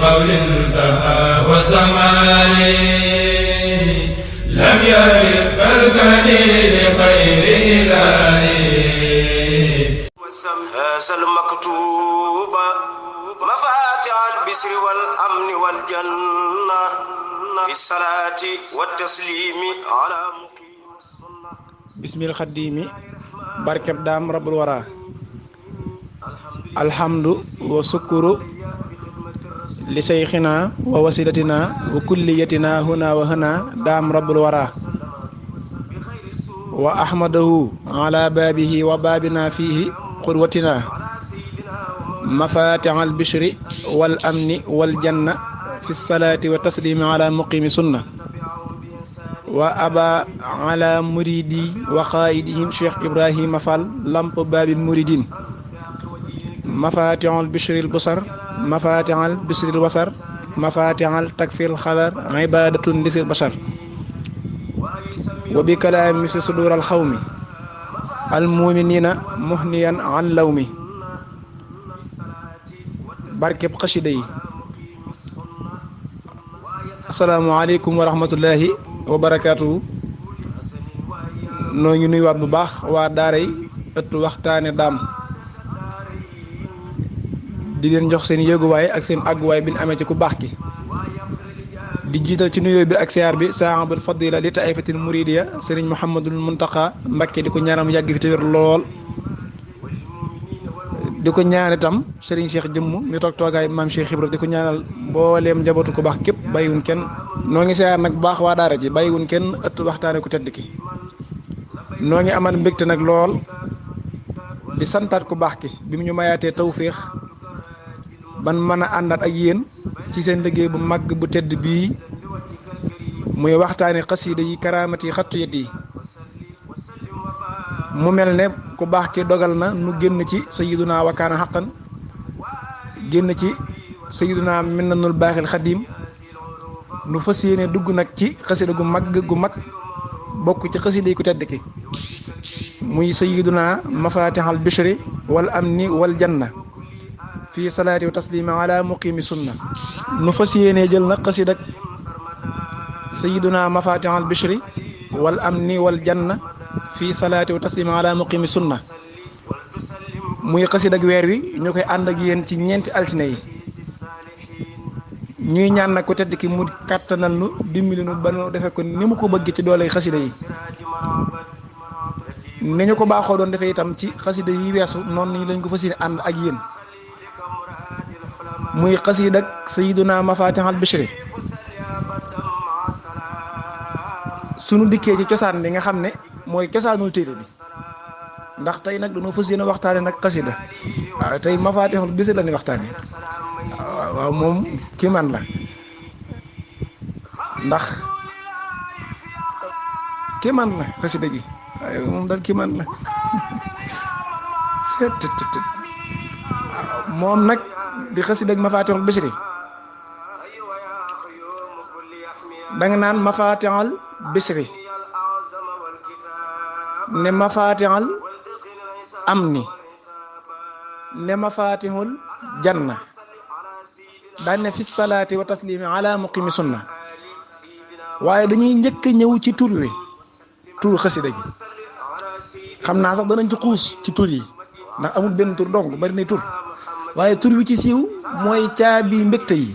قول انتهى وسماع لم يمل قلبني لخير إلهي سل مكتوبا مفاتح البسر والأمن والجنة في الصلاة والتسليم على مقيم السنة بسم الخديم بركب دام رب الورى الحمد وشكر لشيخنا ووسيلتنا وكليتنا هنا وهنا دام رب الورى وأحمده على بابه وبابنا فيه قدوتنا مفاتح البشر والأمن والجنة في الصلاة والتسليم على مقيم سنة وأبا على مريدي وقائدهم شيخ إبراهيم فال لمب باب المريدين مفاتح البشر البصر مفاتح البشر البصر مفاتح التكفير الخضر عبادة لسر البشر وبكلام مثل صدور الخوم المؤمنين مهنيا عن لومي barkeb xasida yi asalaamaaleykum wa rahmatullahi wa barakaatu noo ngi nuyuwaat bu baax waa daaray ëttu waxtaane daam di leen jox seen yéeguwaay ak seen àgguwaay bi ñu amee ci ku baax ki di jiital ci nuyoo bi ak siyaar bi saahibul fadila li taifatil muridiya sëriñ Mouhamadul Muntaqa Mbakke di ko ñaanam yàgg fi te wér lool di ko ñaan itam Serigne Cheikh jëmm mi toog toogaay maam Cheikh Ibra di ko ñaanal mbooleem njabootu ko baax képp bàyyiwun kenn noo ngi siyaar nag bu baax waa daara ji bàyyiwun kenn ëtt waxtaane ku tedd ki noo ngi amal mbégte nag lool di santaat ku baax ki bi mu ñu mayaatee tawféex ban mën a àndaat ak yéen ci seen liggéey bu màgg bu tedd bii muy waxtaane xasiida yi karaamat yi xattu yet yi mu mel ne ku baax ki dogal na nu génn ci sayyiduna wa kaana xaqan génn ci sayyiduna minnanul baaxil xadim nu fas yéene dugg nag ci xasida gu mag bokk ci xasida yi ku tedd ki muy sayyiduna mafatihal bishri wal amni wal janna fi salaati wa taslima ala muqimi sunna nu fas yéene jël nag xasida sayyiduna mafatihal bishri wal amni wal janna fii salaati wa taslima ala muqimi sunna muy xasid ak weer wi ñu koy ànd ak yéen ci ñeenti altine yi ñuy ñaan nag ko tedd ki mu kàttanal nu dimbali nu ba nu defee ko ni mu ko bëgg ci doole xasida yi ni ñu ko baaxoo doon defee itam ci xasida yi weesu noonu lañ ko fas yéene ànd ak yéen muy xasid ak sayyiduna mafatihal bishri sunu dikkee ci cosaan li nga xam ne mooy cosaanul téere bi ndax tey nag dañoo fas yéene waxtaane nag xasida waaw tey mafaatixul bisi la ni waxtaane waaw moom kii man la ndax kii man la xasida gi waaye moom daal kii man la moom nag di xasida ak mafaatixul bisri da nga naan mafaatixul bisri ne mafatihal amni ne mafatihul janna daan ne fi salaati wa taslimi ala muqimi sunna waaye dañuy njëkk a ñëw ci tur wi tur xasida gi xam naa sax danañ ci xuus ci tur yi ndax amul benn tur dong bari na tur waaye tur wi ci siiw mooy caabi mbégte yi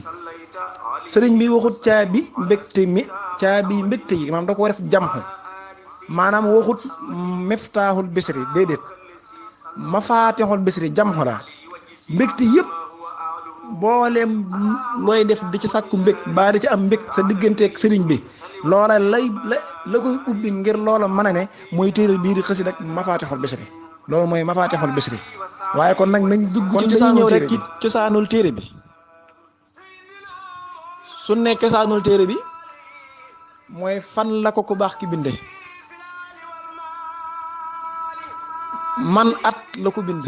sëriñ bi waxut caabi mbégte mi caabi mbégte yi maanaam da ko def jamxu maanaam waxut miftaaxul bisri déedéet mafaatixul bisri jamxu la mbégte yëpp booleem looy def di ci sàkku mbég baa di ci am mbég sa digganteeg sëriñ bi loola la koy ubbi ngir loola mën a ne mooy téere bii di xasida ak mafaatixul bisri loolu mooy mafaatixul bisri waaye kon nag nañ dugg ci ñëw rek ci cosaanul téere bi su ne cosaanul téere bi mooy fan la ko ku baax ki binde man at la ko bind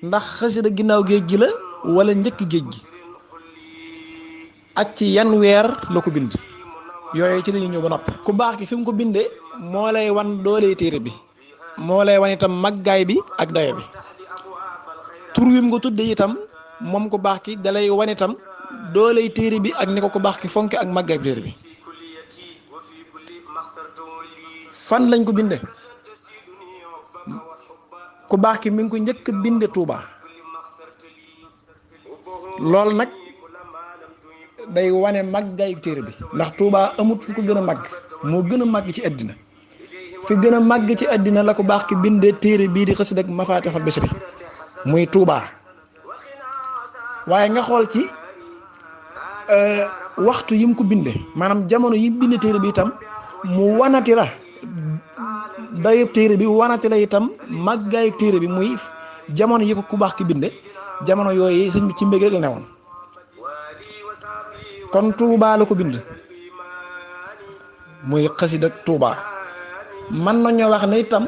ndax xasida ginnaaw géej gi la wala njëkk géej gi ak ci yan weer la ko bind yooyu ci la ñuy ñëw ba noppi ku baax ki fi mu ko bindee moo lay wan doolee téere bi moo lay wan itam màggaay bi ak dayo bi tur wi mu ko tudde itam moom ku baax ki dalay wane itam dooley téere bi ak ni ko ku baax ki fonke ak màggaay téere bi. fan lañ ko binde ku baax ki mi ngi ko njëkk a binde Touba loolu nag day wane màggaayu téere bi ndax Touba amut fu ko gën a màgg moo gën a màgg ci àddina fi gën a màgg ci àddina la ku baax ki binde téere bii di xasida ak Mafatihul Bichri muy Touba waaye nga xool ci waxtu yi mu ko binde maanaam jamono yi binde téere bi itam mu wanati la dayub téere bi wanati la itam màggaayu téere bi muy jamono yi ko ku baax ki binde jamono yooyu sëñ bi ci mbég rek la newoon kon Touba la ko bind muy xasida Touba man nañoo wax ne itam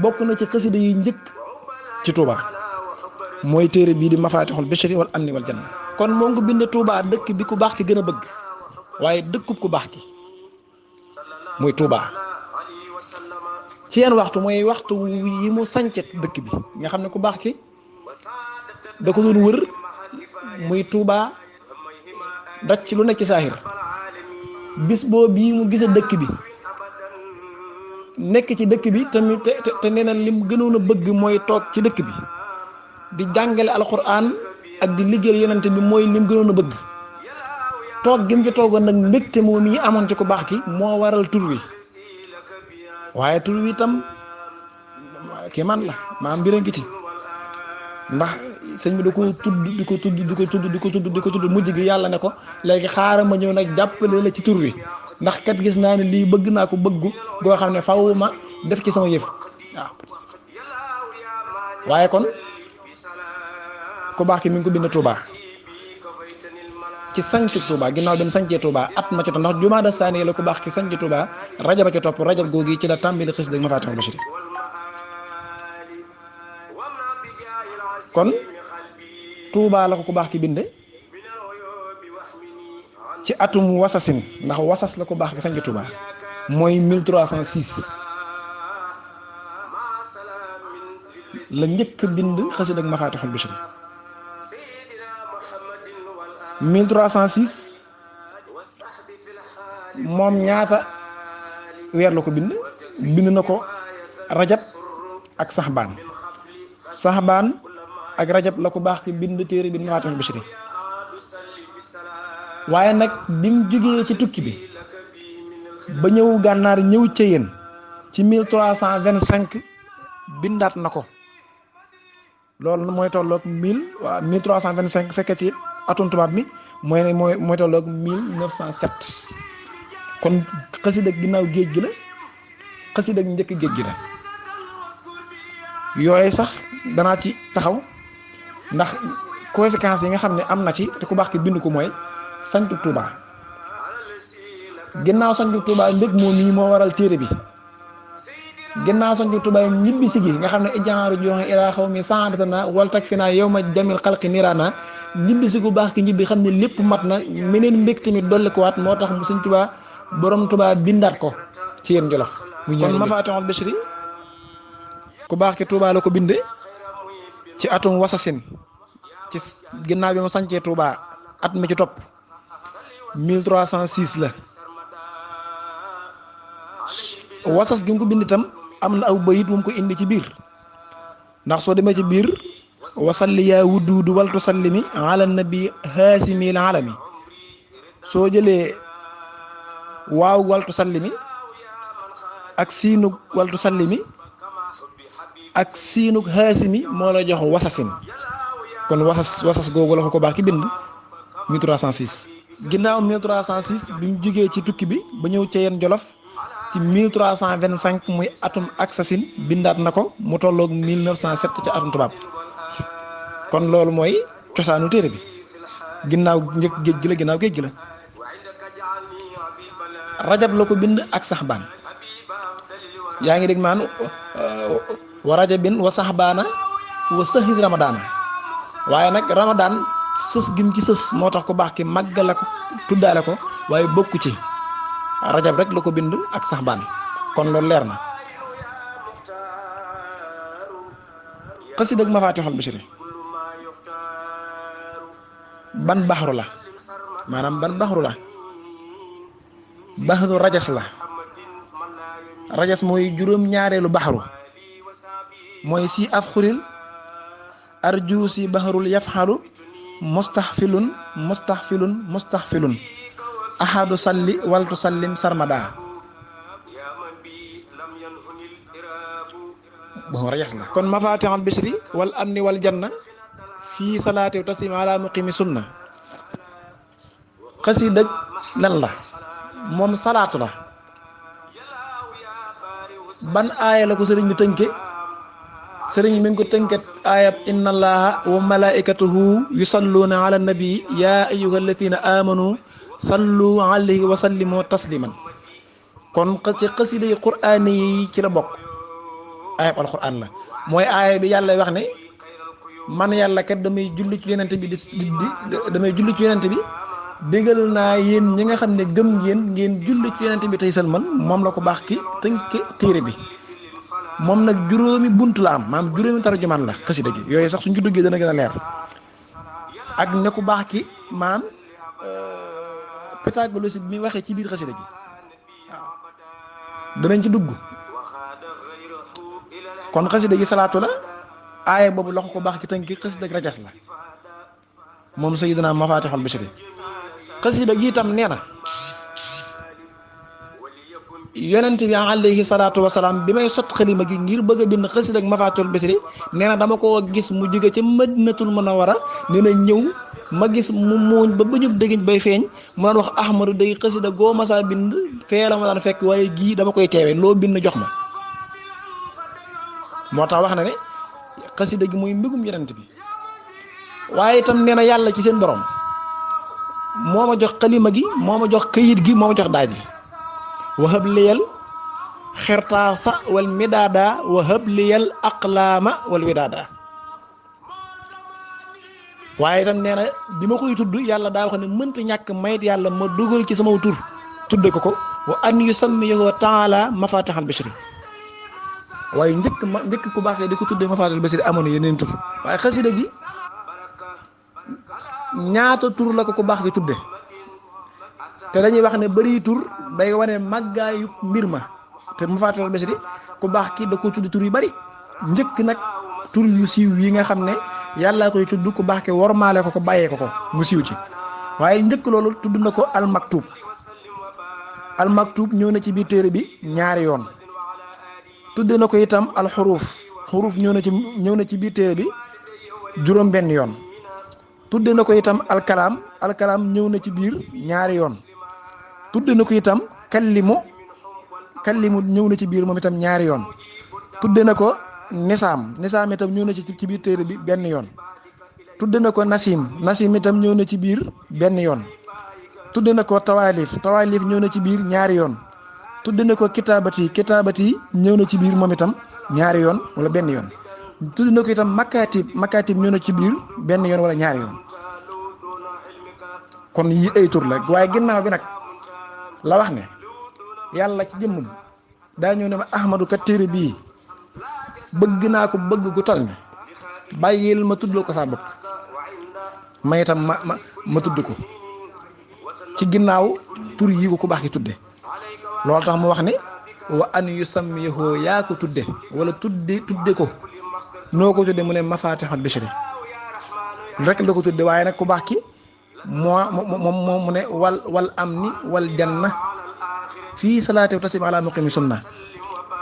bokk na ci xasida yi njëkk ci Touba mooy téere bii di Mafatihul Bichri wal amni wal janna kon moo ngi ko binde Touba dëkk bi ku baax ki gën a bëgg waaye dëkkub ku baax ki muy Touba ci yenn waxtu mooy waxtu yi mu sancet dëkk bi nga xam ne ku baax ki da ko doon wër muy Touba daj ci lu nekk ci saahir bis boo bii mu gisa dëkk bi nekk ci dëkk bi tamit te nee na lim gënoon a bëgg mooy toog ci dëkk bi di jàngale alquran ak di liggéeyal yonente bi mooy lim gënoon a bëgg toog gi mu fi toogoon nag mbégte moom yi amoon ci ku baax ki moo waral tur wi waaye tur wi itam kii man la maa mbir a ngi ci ndax sëñ bi da ko tudd di ko tudd mujj gi yàlla ne ko léegi xaaral ma ñëw nag jàppale la ci tur wi ndax kat gis naa ne lii bëgg naa ko bëggu goo xam ne faw ma def ci sama yëf waaw waaye kon ku baax ki mi ngi ko bind Touba ci sancu Touba ginnaaw bi mu sancee Touba at ma ci topp ndax jumaada saani la ku baax ki sanc Touba rajab a ci topp rajab googi ci la tàmbali xasida Mafatihul Bichri kon Touba la ko ku baax ki binde ci atum wasasin ndax wasas la ko baax ki sanc Touba mooy 1306 la njëkk bind xasida ak Mafatihul Bichri 1306 moom ñaata weer la ko bind na ko rajab ak saxbaan ak rajab la ko baax ki bind téere bi Mafatihul Bichri waaye nag bi mu jógee ci tukki bi ba ñëw gànnaar ñëw ca yéen ci 1325 bindaat na ko loolu mooy tolloog 1325 fekkee ci atum tubaab mi mooy tolloog 1907 kon xasida ginnaaw géej gi la xasida njëkk géej gi la yooyu sax danaa ci taxaw ndax conséquences yi nga xam ne am na ci te ku baax ki bind ko mooy sañcu Touba ginnaaw sañcu Touba mbég moom nii moo waral téere bi ginnaaw sañcu Touba ñibbi si gi nga xam ne ijaaru joxe ilaa xaw mi saadatana wal tak fi naa yow ma jamil xalqi niraana ñibbi si ku baax ki ñibbi xam ne lépp mat na meneen mbég tamit dolli ko waat moo tax mu sëñ Touba borom Touba bindaat ko ci yéen Jolof kon Mafatihul Bichri ku baax ki Touba la ko binde ci atum wasasin ci ginnaaw bi mu sancee Touba at mi ci topp 1306 la wasas gi mu ko bind itam am na aw bayit bu mu ko indi ci biir ndax soo demee ci biir wasalli yaa wudduudu waltu sallimi ala nabi haasimi l alami soo jëlee waaw waltu sallimi ak siinug waltu sallimi ak siinug haasimi moo la jox wasasin kon wasas googu la ko baax ki bind 1306 ginnaaw 1306 bi mu jógee ci tukki bi ba ñëw ca yeen Jolof ci 1325 muy atum aksasin bindaat na ko mu tolloog 1907 ca atum tubaab kon loolu mooy cosaanu téere bi ginnaaw njëkk géej gi la rajab la ko bind ak saxbaan yaa ngi dégg maan wa rajabin wa saxbaana wa sahri ramadaana waaye nag ramadaan sës gim ci sës moo tax ko baax ki màggale ko tuddaale ko waaye bokku ci rajab rek la ko bind ak saxbaan kon loolu leer na xasida ak Mafatihul Bichri ban baxru la maanaam ban baxru la baxru rajas la. rajas mooy juróom-ñaareelu baxru mooy si af xuril arjuusi baxrul yafxalu mustaxfilun ahadu salli waltu sallim sarmada bon rajas la. kon mafatihul bishri wal amni wal janna fii salaati wa taslim ala muqimi sunna xasida lan la moom salaatu la. ban aaya la ko sëriñ bi tënke sëriñ mi ngi ko tënke aayab inna allaha wa malaikatuhu yusalluuna ala nabi ya ayyuha alladina amanu sallu alayhi wa sallimu tasliman kon ci xasida yi qur'aani yi ci la bokk aayab alquran la mooy aaya bi yàlla wax ne man yàlla kat damay julli ci yonent bi damay julli ci yonent bi bégal naa yéen ñi nga xam ne gëm ngeen julli ci yonent bi tey salman moom la ko baax ki tënke téere bi moom nag juróomi bunt la am maanaam juróomi tarjumaan la xasida gi yooyu sax suñ ci duggee dana gën a leer ak ne ku baax ki maanaam pédagogie bi muy waxee ci biir xasida gi waaw danañ ci dugg. kon xasida gi salaatu la aaya boobu la ko baax ki tënki xasida gi rajas la moom sayyidina mafatihul bishri xasida gi itam nee na yonent bi alayhi salaatu wasalaam bi may sot xalima gi ngir bëgg a bind xasida ak mafatihul bishri nee na dama ko gis mu jóge ca madinatul munawwara nee na ñëw ma gis mu muuñ ba bëjub dëggiñ bay feeñ mu daan wax ahmadu day xasida goo masaa bind fee la ma daan fekk waaye gii dama koy teewe loo bind jox ma moo tax wax na ne xasida gi muy mbégum yonent bi waaye itam nee na yàlla ci seen borom moo ma jox xalima gi moo ma jox këyit gi moo ma jox daaj gi wahab liyal xertaasa wal midaada wahab liyal aqlaama wal widaada waaye itam nee na bi ma koy tudd yàlla daa wax ne mënta ñàkk mayit yàlla ma dugal ci sama tur tudde ko wa an yusammiyahu taala mafatihul bishri waaye njëkk ku baaxee di ko tuddee mafatihul bishri amoon yeneen tur waaye xasida gi ñaata tur la ko ku baax gi tudde te dañuy wax ne bëri tur day wane màggaayu mbir ma te mafatihul bishri ku baax ki da ko tudd tur yu bari njëkk nag tur yu siiw yi nga xam ne yàlla koy tudd ku baax ki wormaale ko bàyyee ko mu siiw ci waaye njëkk loolu tudd na ko almaktub ñëw na ci biir téere bi ñaari yoon tudd na ko itam alxuruf ñëw na ci biir téere bi juróom benn yoon tudd na ko itam alkalaam ñëw na ci biir ñaari yoon tudd na ko itam kallimu ñëw na ci biir moom itam ñaari yoon tudd na ko nisaam itam ñëw na ci biir téere bi benn yoon tudd na ko nasim itam ñëw na ci biir benn yoon tudd na ko tawaalif ñëw na ci biir ñaari yoon tudd na ko kitaabati ñëw na ci biir moom itam ñaari yoon wala benn yoon tudd na ko itam makatib ñëw na ci biir benn yoon wala ñaari yoon kon yi ay tur la waaye ginnaaw bi nag la wax ne yàlla ci jëmmum daa ñëw ne ma ahmadu kat téere bii bëgg naa ko bëgg gu toll ne bàyyil ma tuddloo ko saa bopp ma itam ma tudd ko ci ginnaaw tur yi ko ku baax ki tudde loolu tax mu wax ne wa an yusammiyahu yaa ko tudde wala tudde ko noo ko tudde mu ne mafatihul bishri rek la ko tudde waaye nag ku baax ki moo mu ne wal amni wal janna fii salaati wa taslim ala muqimi sunna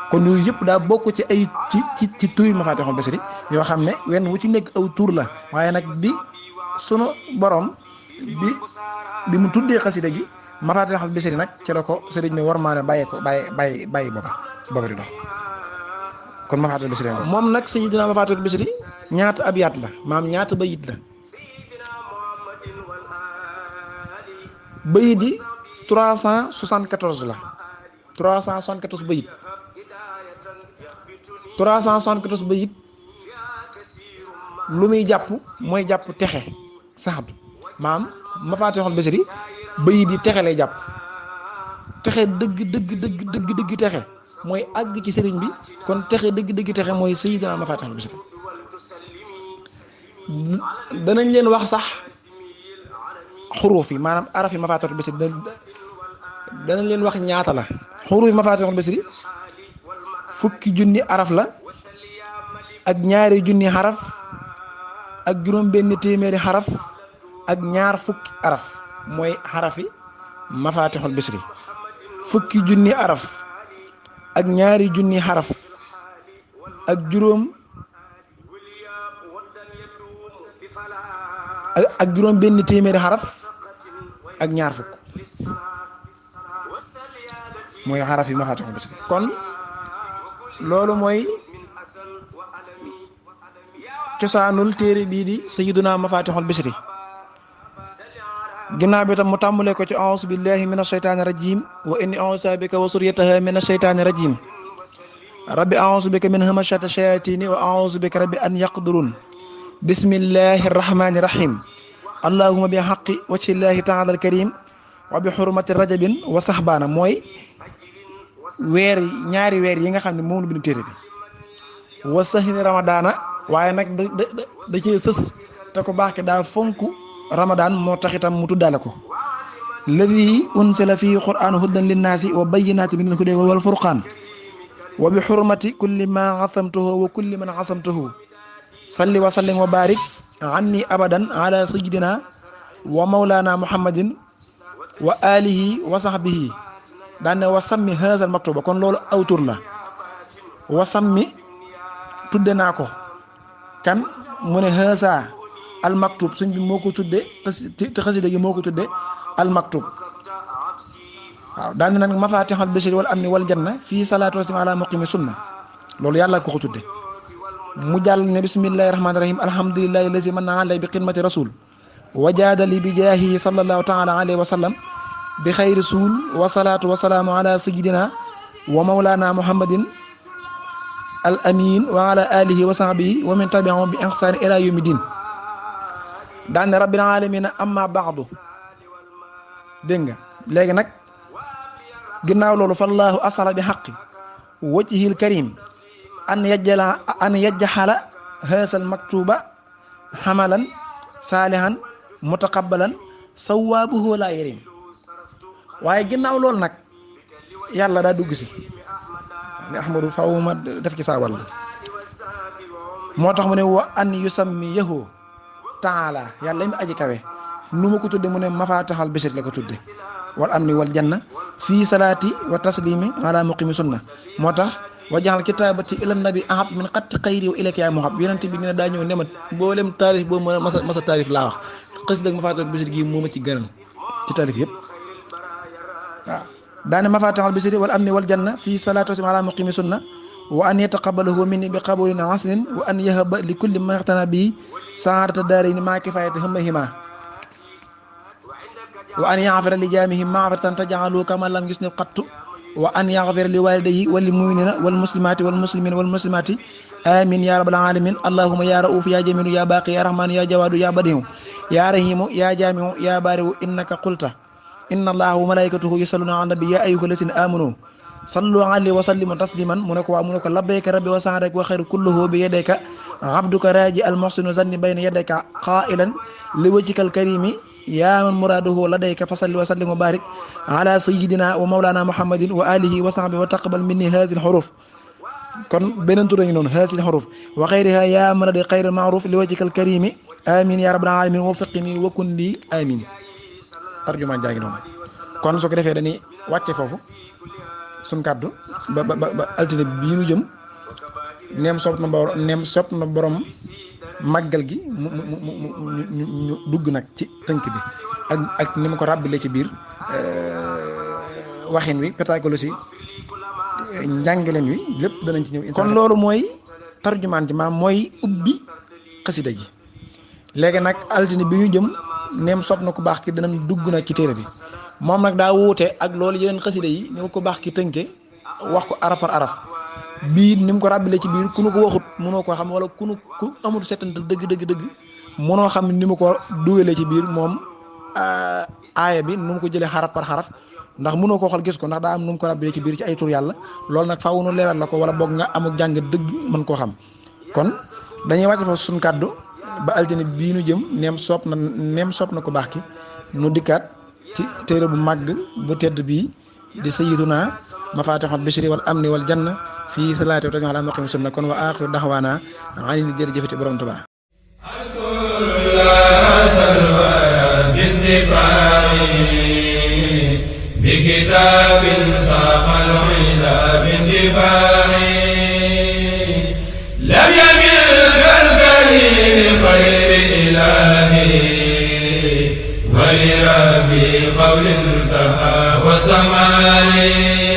kon yooyu yëpp daa bokk ci ay ci turi mafatihul bishri yoo xam ne wenn wu ci nekk aw tur la waaye nag bi sunu borom bi mu tuddee xasida gi mafatihul bishri nag ci la ko sëriñ mi war maa ne bàyyi booba di dox kon mafatihul bishri moom nag sayyidina mafatihul bishri ñaata abyaat la maam ñaata bayit la bayit yi 374 la 374 bayit 374 bayit lu muy jàpp mooy jàpp texe saxatu maam mafatihul bishri bayit yi texe lay jàpp texe dëgg texe mooy àgg ci sëriñ bi kon texe dëgg texe mooy sayyidina mafatihul bishri danañ leen wax sax xuruuf yi maanaam araf yi mafaatihul bisri danañ leen wax ñaata la. xuruuf yi mafaatihul bisri fukki junni araf la ak ñaari junni xaraf ak juróom-benn téeméeri xaraf ak ñaar fukki araf mooy xarafi mafaatihul bisri fukki junni araf ak ñaari junni xaraf ak juróom-benn téeméeri xaraf ak ñaar fukk mooy xarafi mafaatihul bisri kon loolu mooy cosaanul téere bii di sayyiduna mafatihul bisri ginnaaw bi tam mu tàmbalee ko ci a'uuzu billahi min ashaytaani rajim wa inni a'uuzu bika wa suryataha min ashaytaani rajim rabbi a'uuzu bika min hamashati shayatini wa a'uuzu bika rabbi an yaqdurun bismillahi rahmani rahim allahumma bi haqqi wajhillahi ta'ala al-karim wa bi hurmati rajabin wa sahbana mooy ñaari weer yi nga xam ne moom la bindu téere bi wa sahri ramadana waaye nag da cee sës te ko baax ki daa fonk ramadan moo tax itam mu tuddaale ko ladi unsila fii qur'an hudan linnaasi wa bayyinatin min al-huda wal furqan wa bi hurmati kulli ma asamtuhu wa kulli man asamtuhu salli wa sallim wa barik anni abadan ala sayyidina wa mawlana muhammadin wa alihi wa sahbihi daane wa sammi haazal maktuba kon loolu aw tur la wa sammi tudde naa ko kan mu ne haasa al maktub suñ bi moo ko tudde te xasida gi moo ko tudde al maktub waaw daane nag mafatihul bisri wal amni wal janna fii salaatu wa salaam ala muqimi sunna loolu yàlla ko tudde mu jàll ne bismillahi rahmani rahim alhamdulillahi allazi manna alay bi xidmati rasul wa jaadali bi jaahi sallallahu taala alayhi wa sallam bi xayri suul wa salaatu wa salaamu ala sayyidina wa mawlana muhammadin al amin wa ala alihi wa sahbihi wa min tabi'ahum bi ihsani ila yawmi din daan rabbil alamin amma ba'du dégg nga léegi nag ginnaaw loolu fallahu asala bi haqqi wajhil karim an yajhala haasal maktuba hamalan salihan mutaqabbalan sawaabuhu la yarim waaye ginnaaw loolu nag yàlla daa dugg si ne ahmadu faw ma def ci saa wàll moo tax mu ne wa an yusammiyahu taala yàlla mi aji kawe nu ma ko tudde mu ne mafatihul bisri la ko tudde wal amni wal janna fii salaati wa taslimi ala muqimi sunna moo tax wajaxal kitaabati ila nabi ahab min xatti xayri wa ilayka yaa muhab yonente bi ne daa ñëw ne ma mboolem taarif boobu masa taarif laa wax xës dëgg mafatihul bisri gi moo ma ci gënal ci taarif yëpp waaw daane mafatihul bisri wal amni wal janna fii salaatu wa ala muqimi sunna wa an yataqabbalahu minni bi qabulin hasanin wa an yahaba li kulli ma yaxtana bi saadata daarayni maa kifayati hima wa an yaxfira li jaamihim maxfiratan tajcalu kama lam yusnil qattu wa an yaxfira li walidayhi wa lil muminina wal muslimati wal muslimina wal muslimati amin ya rabbal alamin allahumma ya rauf ya jamilu ya baqi ya rahmanu ya jawadu ya badihu ya rahimu ya jamiu ya bariu innaka qulta inna allaha wa malaikatahu yusalluna ala nabi ya ayyuha alladhina amanu sallu alayhi wa sallimu tasliman mu ne ko waa mu ne ko labbayka rabbi wa sa'adaka wa khayru kulluhu bi yadayka abduka raji al muhsinu zanni bayna yadayka qailan li wajhika al karimi ya man muraduhu ladayka fasalli wa sallim wa barik ala sayyidina wa mawlana muhammadin wa alihi wa sahbihi wa taqabbal minni hadhihi al huruf kon beneen tur ngi noonu hadhihi al huruf wa khayriha ya man di khayr ma'ruf li wajhika al karimi amin ya rabbal alamin wa fiqni wa kun li amin tarjumaan jaa ngi noonu kon soo ko defee dañuy wàcce foofu suñ kàddu ba altine bii nu jëm neem sopp na borom màggal gi ñu dugg nag ci tënk bi ak ni ma ko ràbbile ci biir waxin wi pétaakolo si njàngaleen wi lépp danañ ci ñëw kon loolu mooy tarjumaan ji maam mooy ubbi xasida gi léegi nag altine bi ñu jëm neem sopp na ku baax ki danañ dugg nag ci téere bi moom nag daa wuute ak loolu yeneen xasida yi ni ko baax ki tënke wax ko araf par araf bii ni mu ko ràbbile ci biir ku nu ko waxut mënoo koo xam wala ku amul settantal dëgg mënoo xam ni mu ko dugalee ci biir moom aaya bi nu mu ko jëlee xaraf par xaraf ndax mënoo koo xool gis ko ndax daa am nu mu ko ràbbile ci biir ci ay tur yàlla loolu nag faaw nu leeral la ko wala boog nga amuk jàng dëgg mën koo xam kon dañuy wàcc foofu suñ kàddu ba altine bii nu jëm neem soob na ko baax ki nu dikkaat ci téere bu màgg bu tedd bii di sayyiduna mafatihul bishri wal amni wal janna fii salaati wa tasbih ala muqim sunna kon wa axiru daxwaana ani ni jërëjëfati borom Tuubaa bi kitaabin saqal ila bindifaai lam yamil kalkali li xayri ilaahi wa li rabbi qawlin taha wa samaai